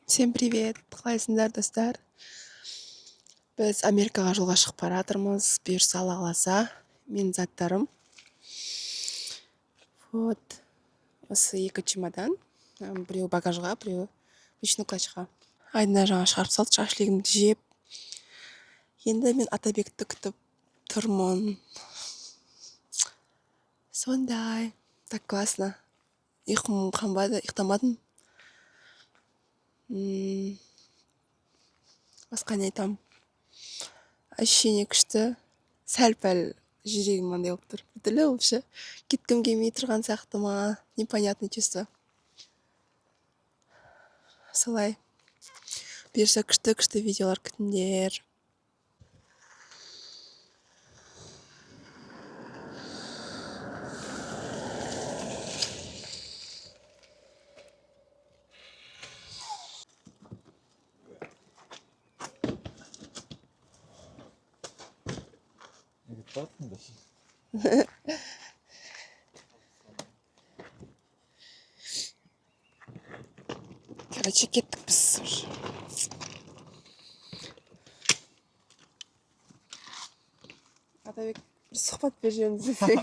Всем привет! Қалайсыңдар, достар? Біз Америкаға жолға шығып бара жатырмыз. Бұйырса, Алла қаласа, менің заттарым. Вот. Осы екі чемодан. Біреуі багажға, біреуі ручной клатчқа. Айдына жаңа шығарып салды, шашлигімді жеп. Енді мен Атабекті күтіп тұрмын. Сондай. Так классно. Ұйқым қанбады, ұйықтамадым. Басқа не айтамын? Ощущение күшті. Сәл пәл жүрегім андай болып тұр. Біртүрлі болып ше. Кеткім келмей тұрған сияқты ма? Непонятное чувство. Солай. Бұйырса, күшті күшті видеолар күтіңдер. Не кетіп баратсың да? Короче, кеттік біз уже. Атабек, бір сұхбат беріп жіберіңіз десең.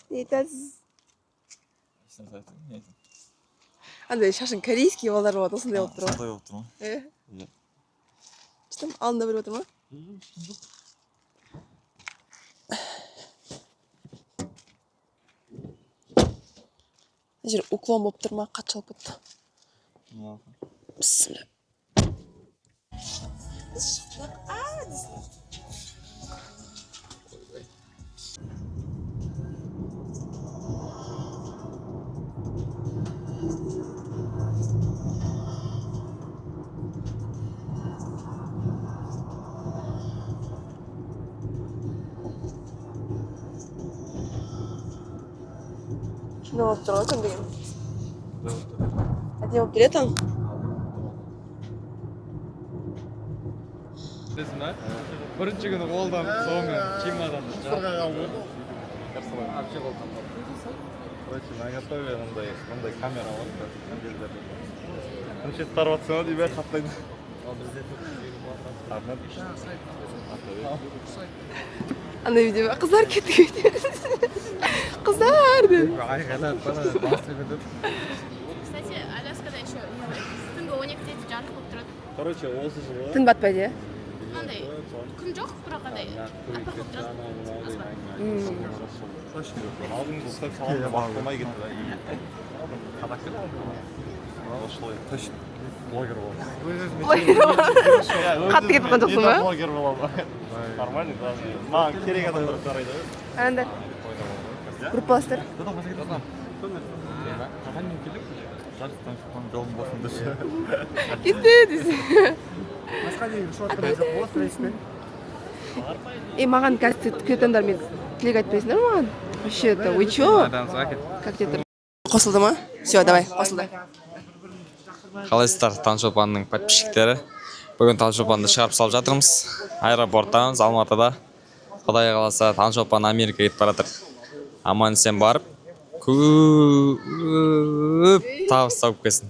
Не айтасыз? Ешнәрсе айтпаймын, не айтайын? Андай шашың корейский балдар болады ғой, сондай болып тұр ғой. Сондай болып тұр ма? Е. Иә. Что там, алдында біреу отыр ма? Ешкім жоқ. Мына жер уклон болып тұр ма, қатты шалып кетті. Бісміллә. Біз шықтық. А, десең. Кино болып тұр ғой күн деген. Әдемі болып келеді таң. Білесің ба? Бірінші күні қолдан, соңы чемоданды. Вообще қолдан. Короче, на готове мындай камера бар мобильдерде. Неше тарып жатсың ғой деймін, қаптайды. Ал бізде Арнап. Андай видео ма? Қыздар, кеттік өйтеміз. Қыздар деп. Айғайлап бара басып кетіп. Кстати, Аляскада еще не бар. Түнгі 12-де жарық болып тұрады. Короче, осы жылы Түн батпайды, иә? Мынандай күн жоқ, бірақ андай аппақ болып тұрады. Аспан. Алдыңғы жылы саламыз, болмай кетті да. Осы жылы точно блогер боламын. Қатты кетіп қалған жоқсың ба? Блогер боламын. Нормально, да. Маған керек адамдар қарайды ғой. Қараңдар. Группаластар. Жарыстан шыққан жолым болсын десе. Кетті десе. Басқа не ұшып жоқ болады рейспен? Е, маған қазір күтетіндер, мен тілек айтпайсыңдар маған. Вообще это вы чё? Как где тұр? Қосылды ма? Все, давай, қосылды. Қалайсыздар, Таңшолпанның подписчиктері? Бүгін Таңшолпанды шығарып салып жатырмыз. Аэропорттамыз, Алматыда. Құдай қаласа, Таңшолпан Америкаға кетіп бара жатыр. Аман есен барып, көп табыс тауып келсін.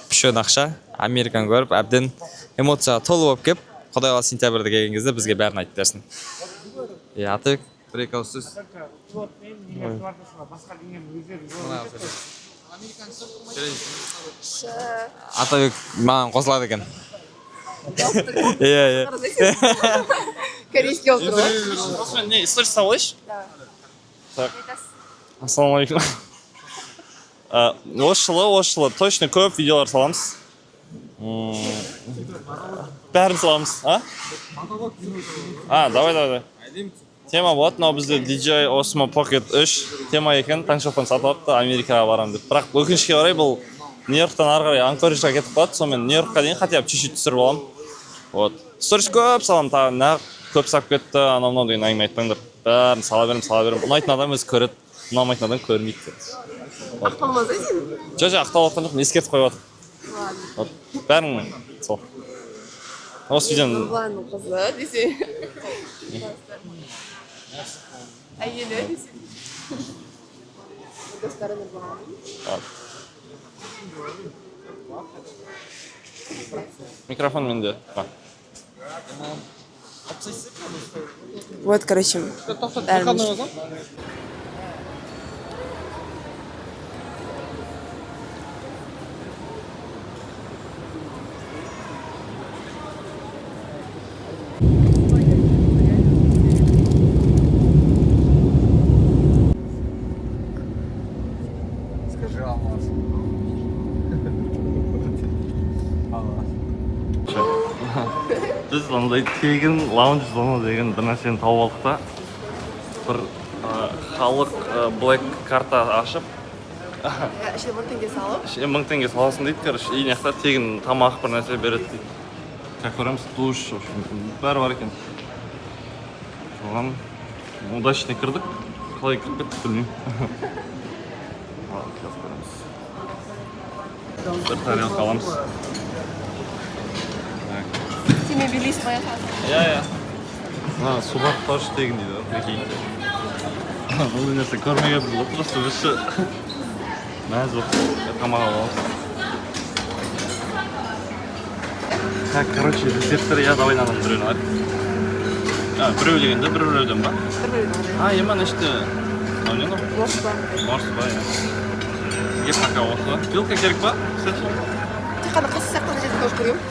Пішен ақша, Американы көріп, әбден эмоцияға толы болып келіп, Құдай қаласа, сентябрьде келген кезде бізге бәрін айтып берсін. Иә, Атабек, бір екі ауыз сөз. Атабек маған қосылады екен. Иә. Корейский болып тұр ғой. Не, сторис салайыншы? Так. Ассалаумағалейкум. Осы жылы точно көп видеолар саламыз. Бәрін саламыз, а? А, давай, давай, давай. Тема болады, мынау бізде DJI Osmo Pocket 3 тема екен, Таңшолпан сатып алыпты, Америкаға барамын деп. Бірақ өкінішке орай, бұл Нью-Йорктан ары қарай Анкориджға кетіп қалады, сонымен Нью-Йоркқа дейін хотя бы чуть-чуть түсіріп аламын. Вот. Сторис көп саламын, тағы нағып көп салып кетті, анау мынау деген әңгіме айтпаңдар. Бәрін сала беремін, сала беремін. Ұнайтын адам өзі көреді, ұнамайтын адам көрмейді. Ақталмаса сен. Жоқ, ақталып жатқан жоқпын, ескертіп қойып жатырмын. Вот. Бәрін сол. Осы видеоны Нұрланның қызы десе. Әйелі десе. Достары Нұрлан. Вот. Микрофон менде. Бар. Вот, короче, бәріміз. Скажи алмаз. Алмаз. Біз андай тегін лаунж зона деген бір нәрсені тауып алдық та, бір халық black карта ашып, Ішіне 1000 теңге салып. Ішіне 1000 теңге саласың дейді, короче, и мына жақта тегін тамақ, бір нәрсе береді дейді. Как көреміз, душ, в общем, бәрі бар екен. Соған удачно кірдік. Қалай кіріп кеттік, білмеймін. Ладно, қазір көреміз. Бір тарелка аламыз. Так. Сенімен билейсің ғой. Иә. Мына субақ тоже тегін дейді ғой, прикинь. Бұл нәрсе көрмегенбіз ғой, просто біз ше мәз болып тамақ алып аламыз. Так, короче, десерттер, иә, давай мынаның біреуін алайық. А, біреу дегенде бір біреуден ба? А, ема, мына іште мынау не мынау? Морс па? Морс па, иә. Бізге пока осы. Вилка керек па, кстати? Тек қана қасық сияқты мына жерде тоже көремін.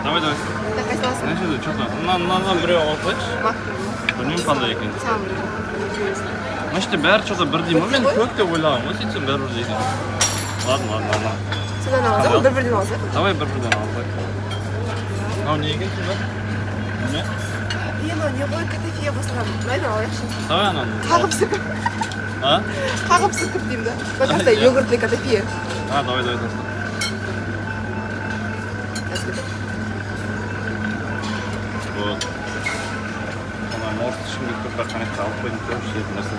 Давай, давай. Так, қайсысын аласың? Мына жерде что-то мынадан біреу алып қояйықшы. Білмеймін, қандай екенін. Саған біреу. Мына жерде бәрі что-то бірдей ма? Мен көк деп ойлағанмын ғой, сөйтсем бәрі бірдей екен. Ладно, ладно, ладно. Содан аласың, бір бірден аласың. Давай бір бірден алсақ. Мынау не екен сонда? Не? Е, мынау не ғой, котофия қосылған. Мынаны алайықшы. Давай ананы. Қағып сілкіп. А? Қағып сілкіп деймін да. Мына жақта йогуртный котофия. А, давай, давай, таста. Қазір. Вот. Ана морс ішім келіп тұр, бірақ қана алып қойдым, короче, жейтін нәрсе.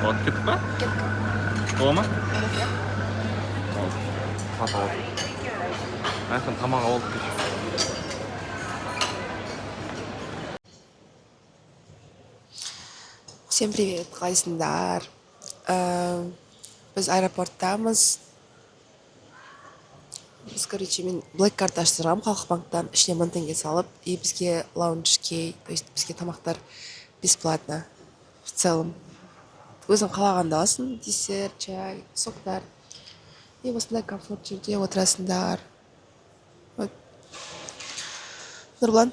Болады, кеттік па? Кеттік. Бола ма? Болды. Сатып алдық. Мына жақтан тамақ алып алдық кеше. Всем привет, қалайсыңдар? Біз аэропорттамыз. Біз, короче, мен black карта аштырғанмын Халық банктан, ішіне 1000 теңге салып, и бізге лаунж кей, то есть бізге тамақтар бесплатно в целом. Өзің қалағанды аласың: десерт, чай, соктар. И осындай комфорт жерде отырасыңдар. Вот. Нұрблан,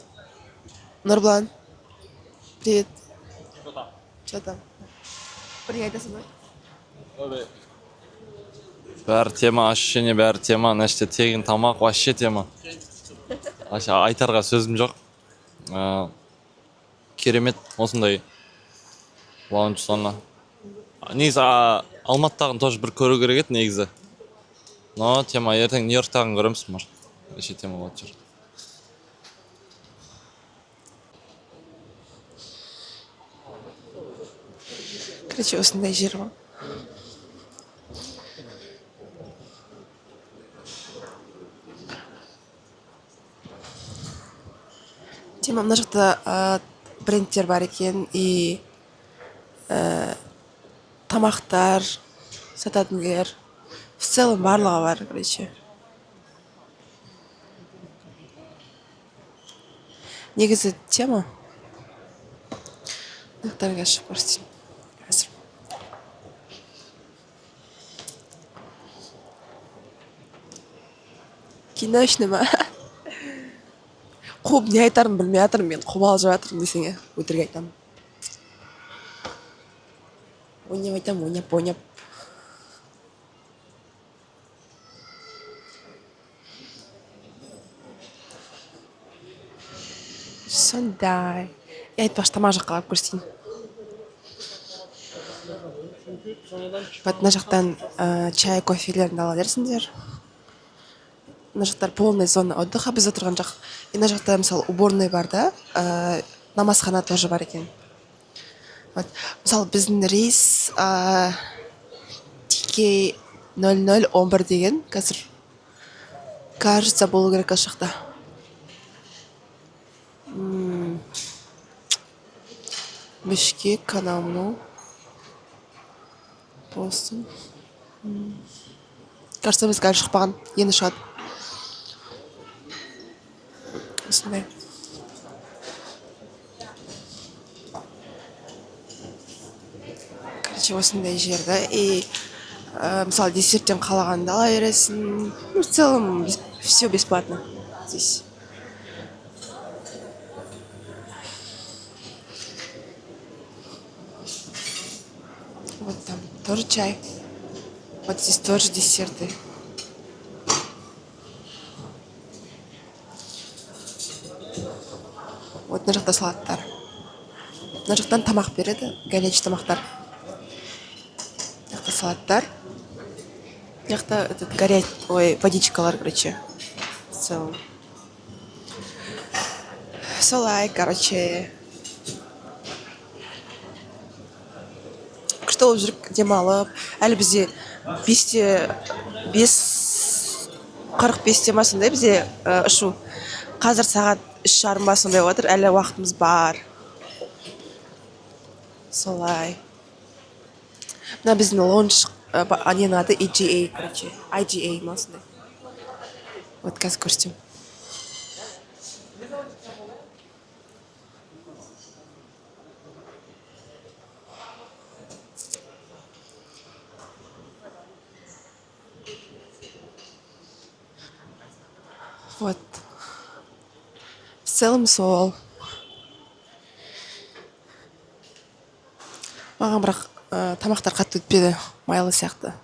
Нұрблан, привет. Че там? Бірдеңе айтасың ба? Бәрі тема, ощущение, бәрі тема. Мына жерде тегін тамақ, вообще тема. Вообще айтарға сөзім жоқ. Керемет осындай лаунж зона. Негізі Алматыдағын тоже бір көру керек еді негізі. Но тема, ертең Нью Йорктағын көреміз, может. Вообще тема болатын шығар. Короче, осындай жер ғой. Тема, мына жақта брендтер бар екен и тамақтар сататын жер, в целом барлығы бар, короче. Негізі тема. Мына жақтарға шығып көрсетейін қазір. Киношный ма? Қуып не айтарымды білмей жатырмын мен, қобалжып жатырмын десең, иә, өтірік айтамын, ойнап айтамын, ойнап, ойнап. Сондай. И айтпақшы, тамақ жаққа барып көрсетейін. Вот мына жақтан чай, кофелеріңді ала бересіңдер. Мына жақтар полный зона отдыха, біз отырған жақ. И мына жақта, мысалы, уборный бар да, намазхана тоже бар екен. Вот, мысалы, біздің рейс TK 0011 деген қазір, кажется, болу керек ана жақта. Бішкек, анау мынау болсын. Кажется, біздікі әлі шықпаған, енді шығады. Осындай. Короче, осындай жерді и мысалы, десерттен қалағанды ала бересің. Ну, в целом все бесплатно здесь. Вот там тоже чай, вот здесь тоже десерты. Вот мына жақта салаттар, мына жақтан тамақ береді, горячий тамақтар. Мына жақта салаттар, мына жақта этот горячий, ой, водичкалар. Короче, в целом солай. Короче, күшті болып жүрік демалып. Әлі бізде 5-те, 5:45-те ма, сондай бізде ұшу. Қазір сағат 3:30 ба, сондай болып жатыр, әлі уақытымыз бар. Солай. Мына біздің лоунж, ненің аты AGA, короче, IGA ма, сондай. Вот қазір көрсетемін. Вот, в целом сол. Маған бірақ тамақтар қатты өтпеді, майлы сияқты.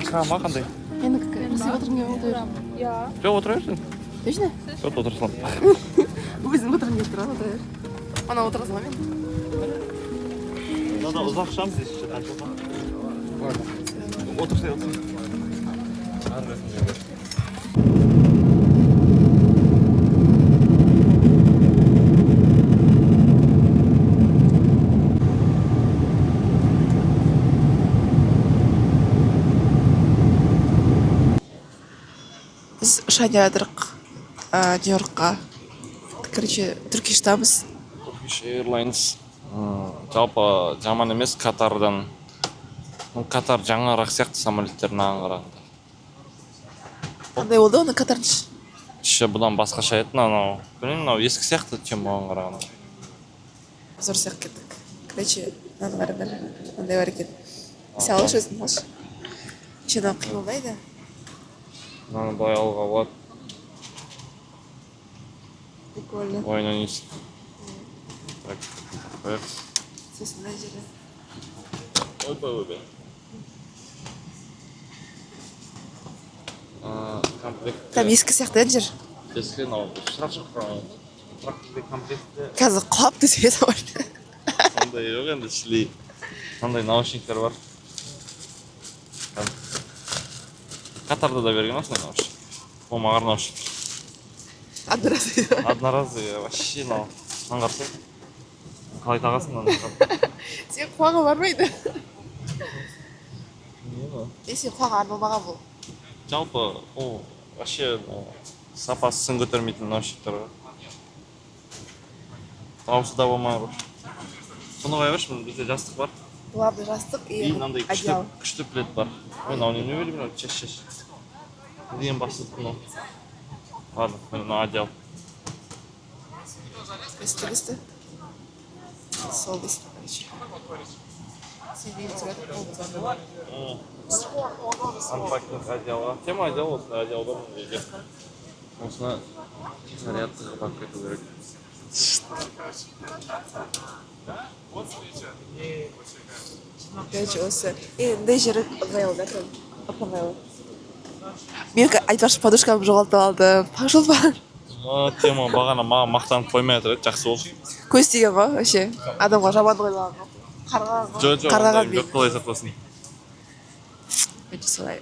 Сен ма, қандай? Енді жасап отырғым келіп отыр. Жоқ, отыра берсін. Точно? Жоқ, отыра саламын. Өзім отырғым келіп тұр, отыра бер. Ана отырғыза ма мен? Надо ұзақ ұшамыз здесь еще. Отырсай, отырсай. Біз ұшайын деп жатырық Нью-Йоркқа. Короче, Turkish-тамыз. Turkish Airlines жалпы жаман емес Катардан. Ну, Катар жаңарақ сияқты самолеттер мынаған қарағанда. Қандай болды оны, Катардың? Іші бұдан басқаша еді анау. Білмеймін, мынау ескі сияқты, чем бұған қарағанда. Зор сияқты кеттік. Короче, мынаны қараңдар, мынандай бар екен. Сен алшы, өзің алшы. Еще мынау қимылдайды. Мынаны былай алуға болады. Прикольно. Ойын ойнайсың. Так, қояйық. Сосын мына жері. Ойбай, ойбай. Комплект. Там ескі сияқты еді жер. Ескі мынау, шырақ жоқ бірақ. Бірақ бізде комплектте Қазір құлап түседі самолет. Ондай жоқ енді, шли. Мынандай наушниктер бар. Катарда да берген осындай наушник. Болмағыр наушник. Одноразовый. Одноразовый вообще мынау. Мынаны қарасай. Қалай тағасың мынаны? Сен құлағың бармайды. Не мынау? Е, сен құлағың арналмаған бұл. Жалпы ол вообще мынау сапасы сын көтермейтін наушниктер ғой. Дауысы да болмағыр. Соны қоя берші, міне бізде жастық бар. Главный жастық и И мынандай күшті одеяло. Күшті плед бар. Ой, мынау немене берейін, мынау шеш, шеш. Не деген бассыз мынау. Ладно, міне мынау одеяло. Өсті, өсті. Сол дейсің, короче. Сен деген түсіреді. Unpacking одеяло. Тема одеяло, осындай одеяло бар мына жерде. Осыны заряд тығып алып кету керек. Короче, осы. И мындай жері ыңғайлы да, прям оп ыңғайлы. Мен айтпақшы, подушкамды жоғалтып алдым. Пошел. А, тема. Бағана маған мақтанып қоймай жатыр еді, жақсы болды. Көз тиген ғой вообще, адамға жаман ойлаған ғой, қарғаған ғой. Жоқ, жоқ, Қарғаған. ондайым жоқ, құдай сақтасын. Короче, солай.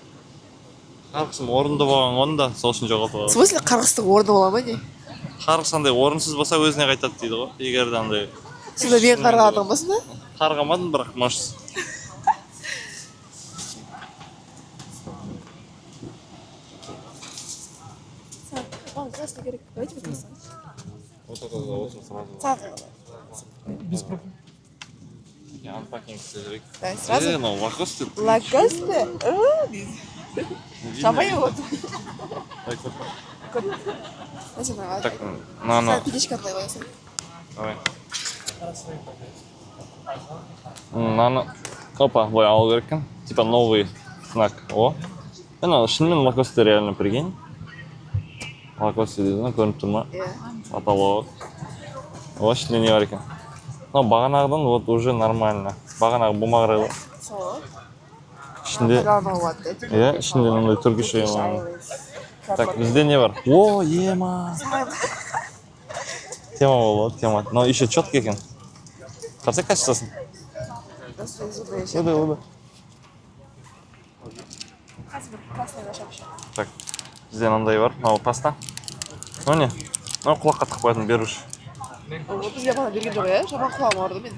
Қарғысым орынды болған ғой онда, сол үшін жоғалтып В алған. смысле, қарғыстың орны бола ма, не? Қарғыс андай орынсыз болса, өзіне қайтады дейді ғой, егер де андай. Сонда мен қарғадым ба сонда? Қарғамадым, бірақ может. Маған красный керек, давайте красный. Вот это очень сразу. Сразу. Unpacking істеу керек. Да, сразу. Е, мынау Лакосте. Лакосте. Жабай вот. Так, мынаны. Пелечка қалай қоясың? Давай. Мынаны, опа, былай алу керек екен. Типа новый знак. О. Мына шынымен Лакосте, реально, прикинь. Лакосте дейді ма, көрініп тұр ма? Иә. Потолок. О, ішінде не бар екен? Мынау бағанағыдан вот уже нормально. Бағанағы болмағырақ ғой. Сол. Ішінде Пайдалануға болады да. Иә, ішінде мынандай Turkish Airlines. Так, бізде не бар? О, ема. Тема болады, тема. Мынау еще четкий екен. Қарасай качествосын. Ода, ода. Қазір бір красный ашамын еще. Так, бізде мынандай бар. Мынау паста. Мынау не? Мынау құлаққа тығып қоятын беруші. Ол бізге бағана берген жоқ, иә? Жаман құлағым ауырды мен.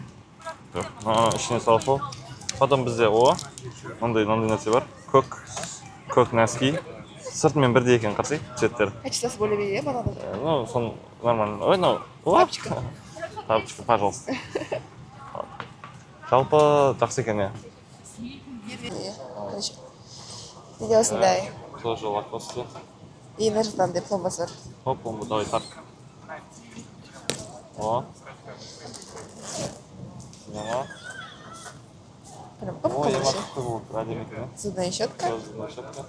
Жоқ, мынаны ішіне салып қой. Потом бізде, о, мынандай мынандай нәрсе бар. Көк, көк носки. Сыртымен бірдей екен, қарасай, цветтері. Качествосы более-менее, иә, бағана. Ну, сон нормально. Ой, мынау. О, Тапочка. Тапочка, пожалуйста. Жалпы жақсы екен, иә. Иә, короче. Менде осындай. Тоже Лакосте. И мына жақта андай пломбасы бар. Оп, пломба, давай тарт. О. Жаңа. Прям О, қып-қызыл ема ше. күшті болып тұр, әдемі екен, иә. Зубная щетка. Тоже зубная щетка.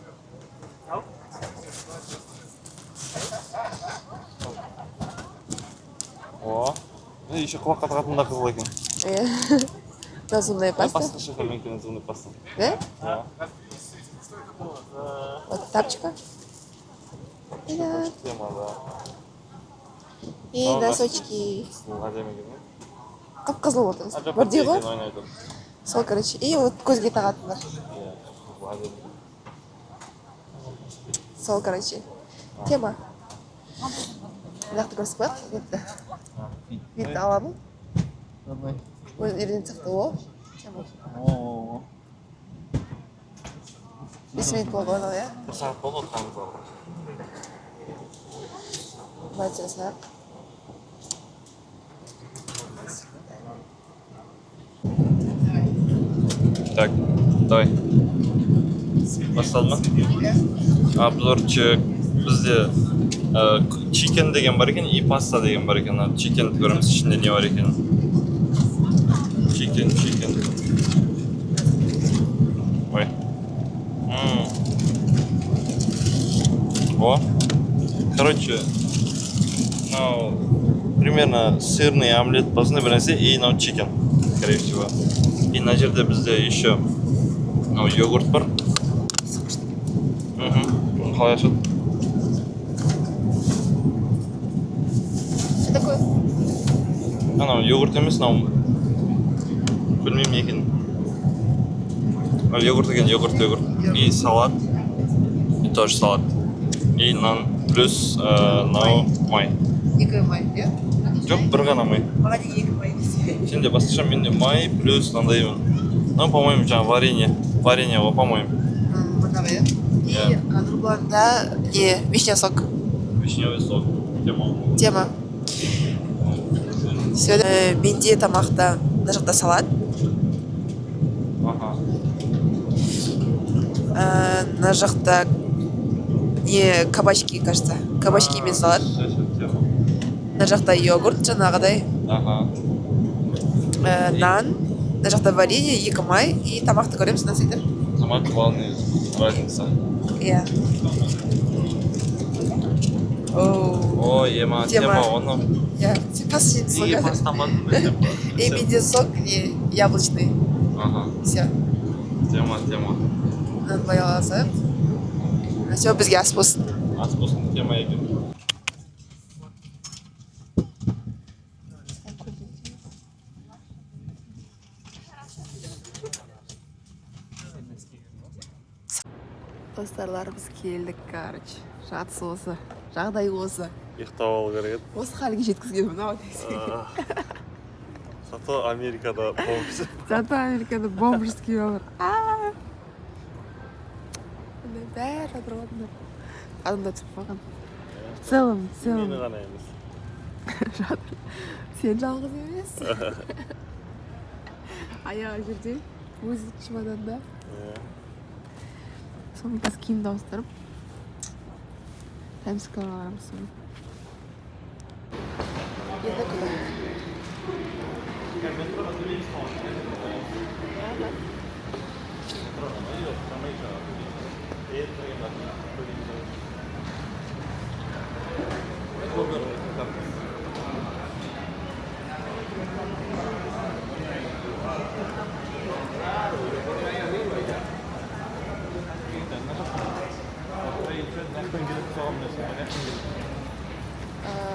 О. Ну, еще құлаққа тағатын да қызыл екен. Иә. Мына зубная паста. Басқаша екен екен зубная паста. Да? Иә. Вот тапочка. Да. Тема, да. И Мынау носочки. Қызыл әдемі екен, иә. Қып-қызыл болды. А, жоқ, Бірдей ғой. екен, ойнайды. Сол, короче. И вот көзге тағатын бар. Иә, қызыл әдемі. Сол, короче. Тема. Мына жақты көрсетіп қояйық. Бетті. Бетті аламын. Өзі үйреніп сияқты. О. Тема. О, 5 минут болды ғой, иә? бір сағат болды отырғанымызға. Былай түсіре салайық. Так, давай. Басталды ма? Обзорчик. Бізде chicken деген бар екен и паста деген бар екен. Chicken көреміз, ішінде не бар екен. Chicken, chicken. Ой. О. Короче, мынау примерно сырный омлет па, сондай бір нәрсе, и мынау chicken, скорее всего. И мына жерде бізде еще мынау йогурт бар. Мхм. Қалай ашады? Что такое? Анау йогурт емес, мынау білмеймін не екенін. А, йогурт екен, йогурт, йогурт. И салат. И тоже салат. И нан плюс мынау май. Екі май, иә? Жоқ, бір ғана май. Маған неге екі май десе? Сенде басқаша, менде май плюс мынандай, мынау, по моему, жаңағы варенье. Варенье ғой, по моему. Мынау, иә? И Иә. Нұрбұланда не, вишня сок. Вишневый сок. Тема. Тема. Все, менде тамақта мына жақта салат. Ага. Мына жақта не, кабачки, кажется. Кабачки мен салат. Все, все, тема. Мына жақта йогурт жаңағыдай. Ага. Нан. Мына жақта варенье, екі май и тамақты көреміз мына сөйтіп. Тамақ главный разница. Иә. Оу. О, ема, Тема. тема, оны. Иә, сен паста жейсің Неге ғой. паста алмадың? И менде сок не яблочный. Ага. Все. Тема, тема. Мынаны былай ала салайық. Все, бізге ас болсын. Ас болсын, тема екен. Достарлар, біз келдік, короче. Жатысы осы, жағдай осы. Ұйықтап алу керек еді. Осы халге жеткізген мынау десең. Зато Америкада бомж. Зато Америкада бомжский өмір. Аа. Міне, бәрі жатыр ғой адамдар. Адамдар түсіп қалған. В целом, в целом. Мені ғана емес. Жатыр. Сен жалғыз емес. Аяғы жерде, өзі чемоданда. Соны қазір киімді ауыстырып, Таймс Скверға барамыз соны. Енді куда?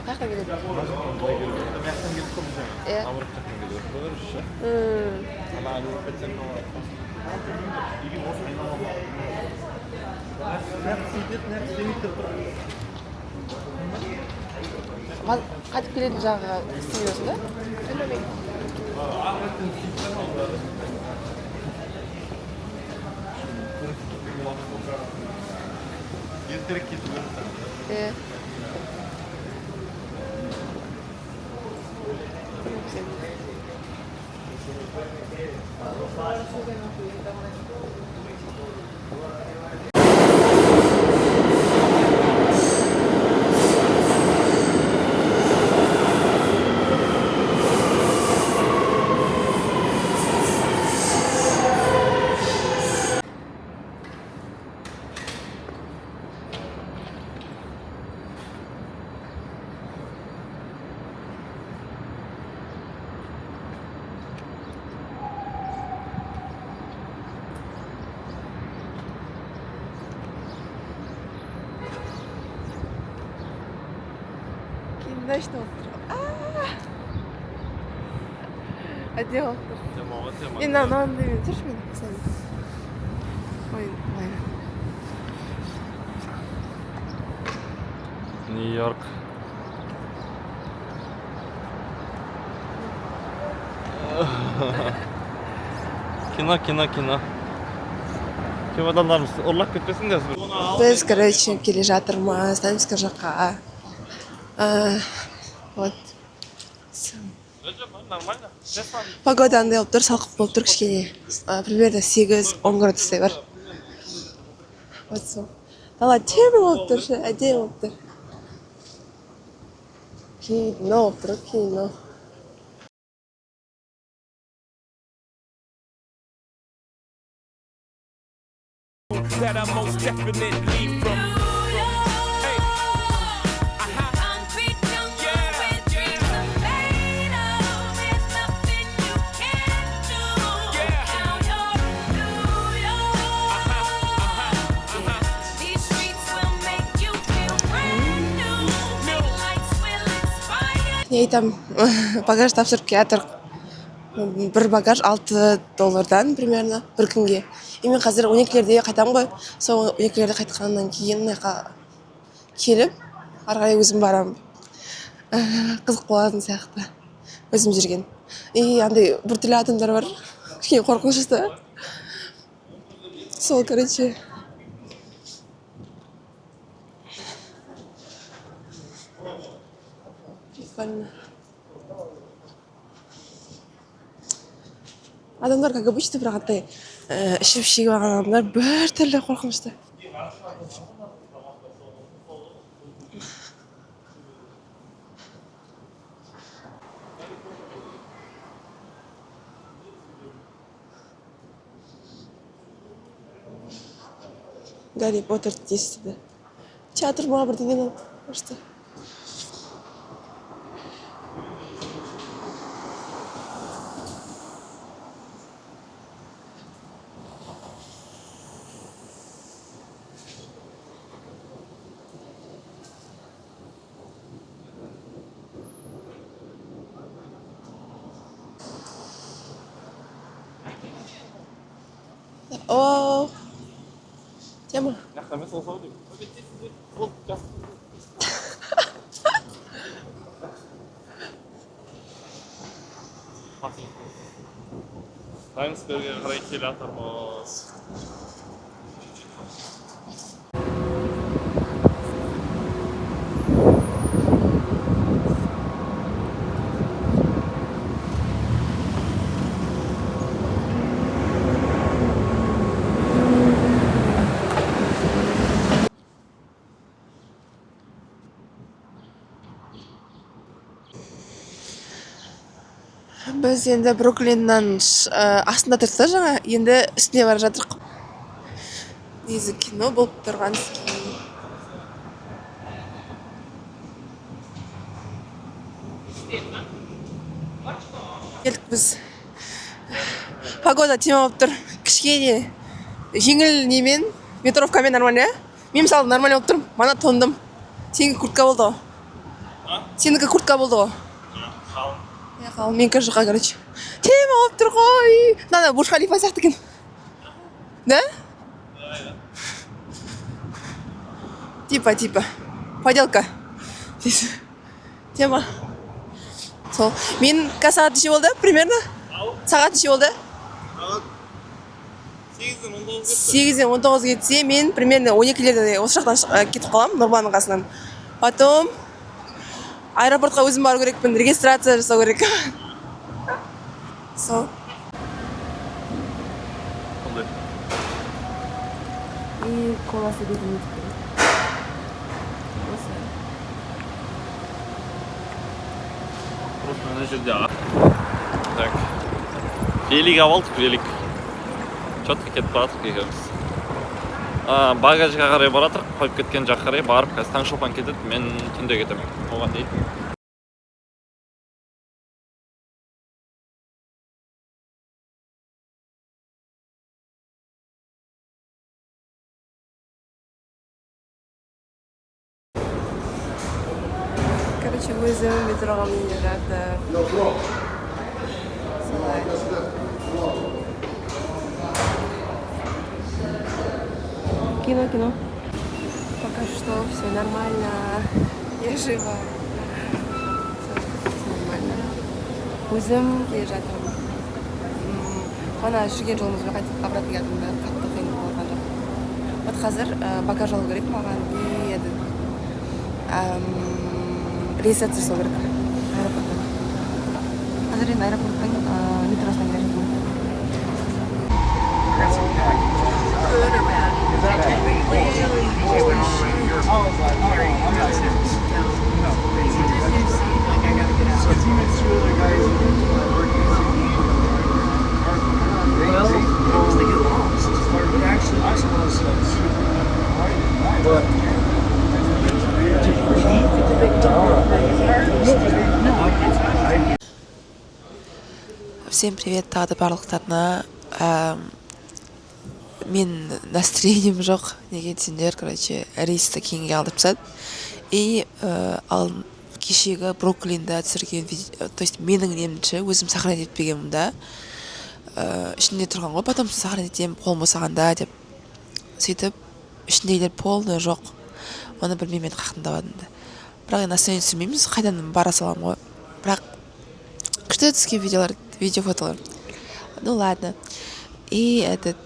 Қай жақтан келеді? Иә. Қайтып келетін жағы істей бересің да? Төлемей. Ертерек кету керек. Иә. Киношный болып тұр. Аа! Әдемі болып тұр. Тема ғой, тема. Мен мынандай тұршы, мен осылай. Ой, былай. Нью-Йорк. Кино, кино, кино. Чемодандарымыз ұрлап кетпесін қазір. Біз, короче, келе жатырмыз Таймс Сквер жаққа. Вот. Нормально. Погода андай болып тұр, салқын болып тұр кішкене. Примерно 8-10 градустай бар. Вот сол. Дала темір болып тұр, ше, әдемі болып тұр. Кино болып тұр, кино. That I'm most definitely from. Hey. Concrete jungle where dreams are made of. There's nothing you can't do. Now you're in New York. These streets will make you feel brand new. Big lights will inspire. Не айтамын, багаж тапсырып келатыр. Бір багаж 6 доллардан примерно бір күнге. И мен қазір 12-лерде қайтамын ғой. Сол 12-лерде қайтқаннан кейін мына жаққа келіп, ары қарай өзім барамын. Қызық болатын сияқты өзім жүрген. И андай біртүрлі адамдар бар, кішкене қорқынышты. Сол, короче. Прикольно. Адамдар как обычно, бірақ андай ішіп шегіп алған адамдар біртүрлі қорқынышты. Гарри Поттер естіді. Театр ма, бірдеңе, просто. О, Тема. Мына жақта емес, осы ау деймін. Болды, жақсы. Таймс Скверге қарай келе жатырмыз. Біз енді Бруклиннан астында тұрдық та жаңа, енді үстіне бара жатырық. Негізі кино болып тұрған. Келдік біз. Погода тема болып тұр. Кішкене жеңіл немен, ветровкамен нормально, иә? Мен, мысалы, нормально болып тұрмын. Мана тондым. Сенікі куртка болды ғой. Сенікі куртка болды ғой. Қалың. Иә, қалың, менікі жұқа, короче. Тема болып тұр ғой. Мынаны Бурж Халифа сияқты екен. Да? Типа, типа. Поделка. Тема. Сол. Мен қазір сағат неше болды примерно? Сағат неше болды? 8-ден 19 кетті. 8-ден 19 кетсе, мен примерно 12-лерде осы жақтан кетіп қаламын, Нұрланның қасынан. Потом аэропортқа өзім бару керекпін, регистрация жасау керек. Сол. Қандай? И коласы бетіме осы. Просто мына жерде так, велик алып алдық, велик. Четко кетіп бара жатырмық екеуміз. Багажға қарай бара жатырмық, қойып кеткен жаққа қарай барып, қазір Таңшолпан кетеді, мен түнде кетемін оған дейін. Короче, өзім метроға мініп жатыр. Солай. Кино, кино. Пока что все нормально. Я жива. Все нормально. Өзім келе жатырмын. Бағана жүрген жолымызбен қайтып обратно келдім да, қатты қиын болған жоқ. Вот қазір багаж алу керек маған и этот регистрация жасау керек аэропортта. Қазір енді аэропорттың метросына келе жатырмын. Всем привет тағы да барлықтарына. Мен настроением жоқ, неге десеңдер, короче, рейсті кейінге алдырып тастады. И ал кешегі Бруклинда түсірген то есть менің немше өзім сохранить етпегенмін да. Ішінде тұрған ғой, потом сохранить етемін қолым босағанда деп. Сөйтіп ішіндегілер полный жоқ, оны білмеймін енді қаяқтан табатынымды. Бірақ енді настроение түсірмейміз, қайдан бара саламын ғой. Бірақ күшті түскен видеолар, видео, фотолар. Ну ладно. И этот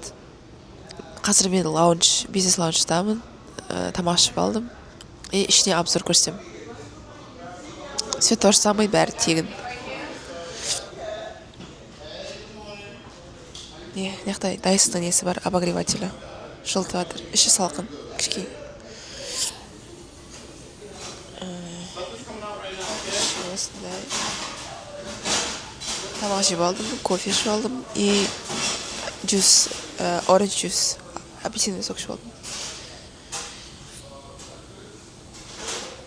қазір мен лаунж, бизнес лаунждамын. Тамақ ішіп алдым и ішіне обзор көрсетемін. Все то же самое, бәрі тегін. Не, мына жақта Дайсонның несі бар, обогревателі, жылытып жатыр. Іші салқын кішкене. Іші осындай. Тамақ жеп алдым, кофе ішіп алдым и juice, orange juice, апельсиновый сок ішіп алдым.